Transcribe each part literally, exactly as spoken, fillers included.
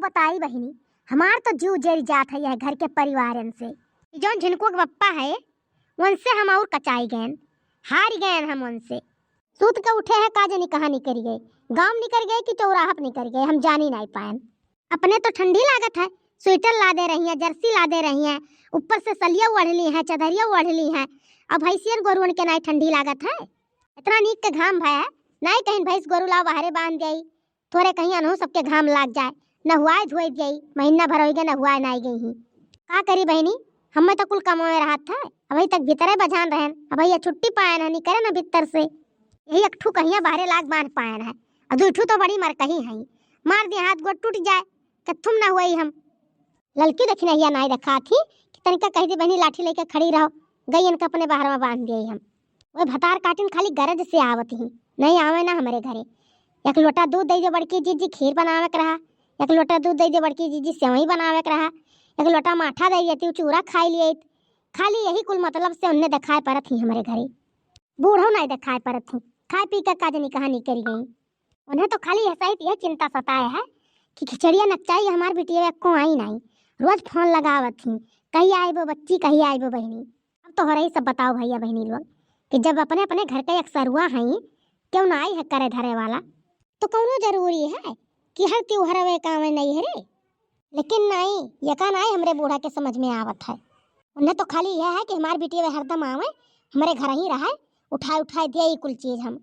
बताई बहिनी, हमार तो जीव जरि जात है यह घर के परिवारन से। ई जौन झिनकू के बप्पा है, उनसे हम और कचाई गएन, हारि गएन हम उनसे। सूत के उठे हैं, का जानी कहाँ निकरि गए, गाँव निकरि गए कि चौराहा पे निकरि गए, हम जानी नाहीं पाएन। अपने तो ठंडी लागत है, स्वेटर लादे रही हैं, जर्सी लादे रही हैं, ऊपर से सलिया ओढ़ ली हैं, चदरिया ओढ़ ली हैं। अब भैंसियन गोरुअन के नाहीं ठंडी लागत है, इतना नीक के घाम भय है, नाहीं कहिन भैंस गोरु लाओ बाहरे बांध देई, थोरे कहीं अनहू सबके घाम लाग जाए, नहुआए धुआई देई, महीना भर होइगे नहुआए नाहीं गई ही। का करी बहिनी, हमें तो कुल कमावे रहत है, अबही तक भीतरे बझान रहेन, अबही ये छुट्टी पाएन है, निकरेन भीतर से। यही एक ठू कहिया बाहरे लाग बांध पाएन है, और दुई ठू तो बड़ी मरकही हैं, मार दिया हाथ गोड़ टूट जाए, कत्थुम ना हुई हम। ललकी देखी नहीं, नाहीं देखात ही कि तनिका कहि दी बहिनी लाठी लेके खड़ी रहो, गई इनका अपने बाहर में बांध दिए हम। वह भतार काटिन खाली गरज से आवत ही, नाहीं आवे ना हमरे घरे। एक लोटा दूध दे दे बड़की जीजी, खीर बनावे के रहा, एक लोटा दूध दे दे बड़की जीजी, सेवई बनावे के रहा, एक लोटा माठा दे देती, चूरा खाई लिए। खाली यही कुल मतलब से उन्हें देखाए परत ही हमरे घरे। बूढ़ो नाहीं देखाए परत ही, खाए पी के का जानी कहाँ निकरि गई। उन्हें तो खाली यह सहित यह चिंता सताए है कि खिचड़िया नचाई हमार बिटिया को आई नाहीं, रोज फोन लगावत ही, कहिया आइबो बच्ची, कहिया आइबो बहिनी। अब तो हो रही सब बताओ भैया बहिनी लोग कि जब अपने अपने घर के एक सरुआ हई, क्यों ना आई है करे धरे वाला, तो कौनो जरूरी है कि हर त्योहार वे काम नहीं है रे। लेकिन नाहीं, यका नाहीं हमरे बूढ़ा के समझ में आवत है। उन्हें तो खाली यह है कि हमार बिटिया वे हरदम आवे, हमरे घर ही रहे, उठाए उठाए दे ई कुल चीज हम।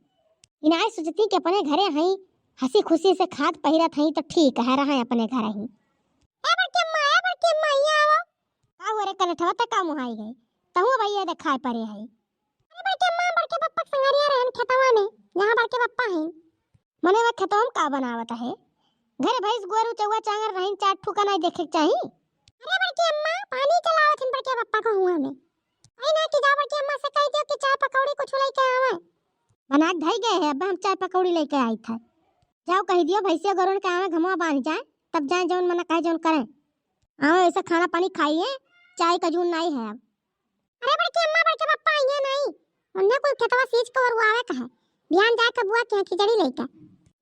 इनाय सोचती कि अपने घरे हई, हंसी खुशी से खात पहिरत हई तो ठीक है, रहे अपने घर ही। ए बड़की अम्मा, ए बड़की अम्मा, यहाँ आओ। का हुआ रे करेठवा, त का मुहाई गई? तहू भैया देखाए परे है। अरे बड़की अम्मा, बड़के पप्पा के संगरिया रहन खेतवा में, यहाँ बड़के पप्पा हैं। मने वह खेतवा में का बनावत है? घरे भैंस गोरू चौवा चांगर रहन, चार ठुका नाहीं देखे के चाही। अरे बड़की अम्मा, पानी चलावत हन बड़के पप्पा को हुआ में। आई ना कि जा बड़की अम्मा से कह दियो कि चाय पकौड़ी कुछ लेके आवे। बना के धई गए हैं, अब हम चाय पकौड़ी लेके आई था। जाओ कह दियो भैंसिया गोरुन के आवे, घमवा बांध जाए, तब जाए जौन मना कहे जौन करें। आवे वैसे खाना पानी खाइए, चाय का जून नाहीं है अब। अरे बड़की अम्मा, बड़के पप्पा आइए नाहीं, उन्हें कुल खेतवा सींच के ओरुआवे का है, बिहान जाए के बुआ के यहाँ खिचड़ी लेके।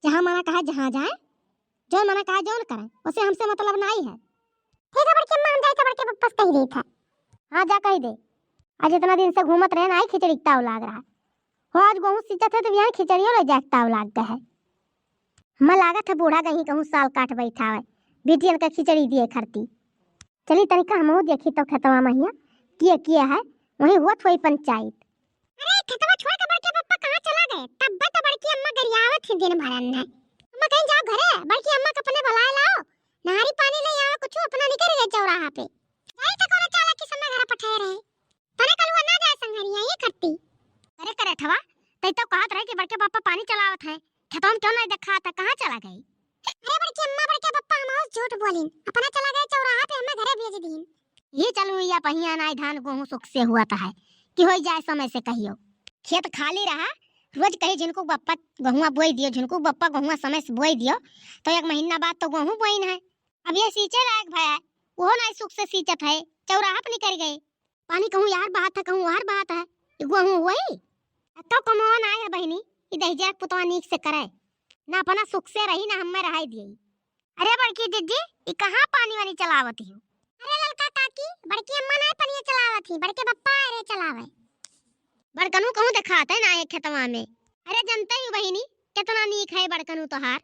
जहाँ मना कहा जहाँ जाए, जौन मना कहा जौन करें, उसे हमसे मतलब नाहीं है। ठीक है बड़की अम्मा, हम जाए तो बड़के पप्पा से कह देत है। हाँ जा कह दे, आज इतना दिन से घूमत रहे नाहीं, खिचड़ी के ताव लाग रहा है। हो आज गोहूँ सींचत है तो बिहान खिचड़ियो ले जाए के ताव लाग गए है। हमें लागत है बूढ़ा कहीं कहूँ साल काट बैठावे, बिटियन का खिचड़ी दिए खरती। चली तनिका हमहू देखी तो खेतवा महिया किए किए है, वहीं हुआ थोड़ी पंचायत। अरे खेतवा छोड़ के बड़के पप्पा कहाँ चला गए? तब तो बड़की अम्मा गरियावत ही दिन भरन है। अम्मा कहीं जाओ घरे, बड़की अम्मा के अपने बुलाए लाओ, नहारी पानी ले आओ, कुछ अपना निकल गए चौराहा पे। जाई तो कोनो चाला की समय घर पठाए रहे। तने कलुआ ना जाए संघरिया ये करती। अरे करेठवा, तई तो कहत रहे कि बड़के पापा पानी चलावत हैं, खेतवा में क्यों नहीं देखा था, कहाँ चला गई? अरे बड़की अम्मा, बड़के पप्पा हम झूठ बोलिन, अपना चला गए चौराहा पे, हमें घरे भेज दीन। ये चलू या पहिया नाई, धान गोहूँ सुख से हुआ था है कि हो जाए समय से कहियो। खेत खाली रहा, रोज कही झिनकू बप्पा गोहुआ बोई दियो, झिनकू बप्पा गोहुआ समय से बोई दियो, तो एक महीना बाद तो गोहूँ बोइन है। अब ये सींचे लायक भया है, वो नाई सुख से सींचत है, चौराहा पे निकल गए। पानी कहूँ यार बहात है, कहूँ वार बहात है, ये गोहूँ हुई। अत्तो कमवा नाई है बहिनी, ये दहिजरा के पुतवा नीक से करे, ना अपना सुख से रही, ना हमें रहाई दिए। अरे बड़की जिज्जी, ई कहाँ पानी वानी चलावत ही? अरे ललका काकी, बड़की अम्मा नाई पनिया चलावत ही, बड़के पप्पा अरे चलावे। बड़कनू कहूँ देखात है ना ये खेतवा में। अरे जनते ही बहिनी, कितना नीक है बड़कनू तोहार।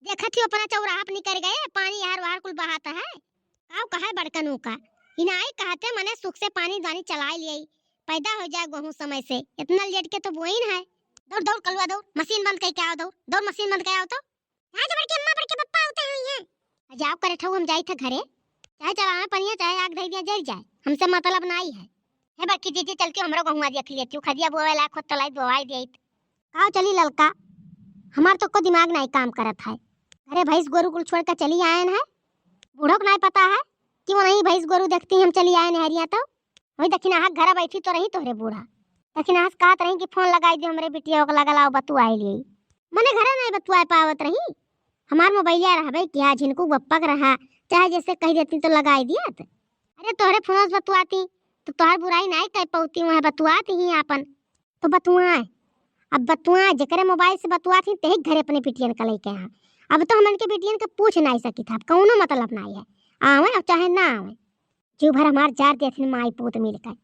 देखत ही अपना चौराहा पे निकल गए, पानी यार वार कुल बहात है। काव कहे बड़कनू का, इनाई कहते मने सुख से पानी दानी चलाए लिए, पैदा हो जाए गोहूँ समय से, इतना लेट के तो बोइन है। दौड़ दौड़ कलुआ दौड़, मशीन बंद करके आओ, दौड़ दौड़ मशीन बंद कर आओ तो। आज बड़के अम्मा बड़के पप्पा होते हैं ये। आ जाओ करेठऊ, हम जाई थे घरे, चाहे चलावे पनिया चाहे आग धई दिया जल जाए, हमसे मतलब नाई है। हे बड़की जीजी चल के हमरो गहुआ देख लिए, तू खदिया बोवे लायक होत तो लाई बोवाई देत। काव चली ललका, हमार तो को दिमाग नाई काम करत है। घरे भैंस गोरू कुल छोड़ के चली आयन है, बूढ़ो को नाई पता है कि वो नहीं भैंस गोरू देखती हम चली आयन हरिया तो। वही दखिनाहा के घरा बैठी तो रही तोहरे बूढ़ा। दखिनाहा से कहत रही कि फोन लगाई दियो हमरे बिटिया, ओके लगा लाओ बतुआई लिए। मने घरे नहीं बतुआए पावत रही। हमार मोबाइलिया रहबे किया, झिनकू बप्पा के रहा, चाहे जैसे कह देती तो लगाई दियत। अरे तोहरे फोन से बतुआती तो तोहर बुराई नहीं कह पाती, वह बतुआत ही आपन। तो बतुआए, अब बतुआए, जेकरे मोबाइल से बतुआत ही तेही घरे अपने बिटियन का लेके आ। अब तो हमन के बेटियन के पूछ नाहीं सकित है, अब कौनो मतलब नाहीं है, आवे और चाहे ना आवे। जीव भर हमार जार देथिन माई पूत मिलकर।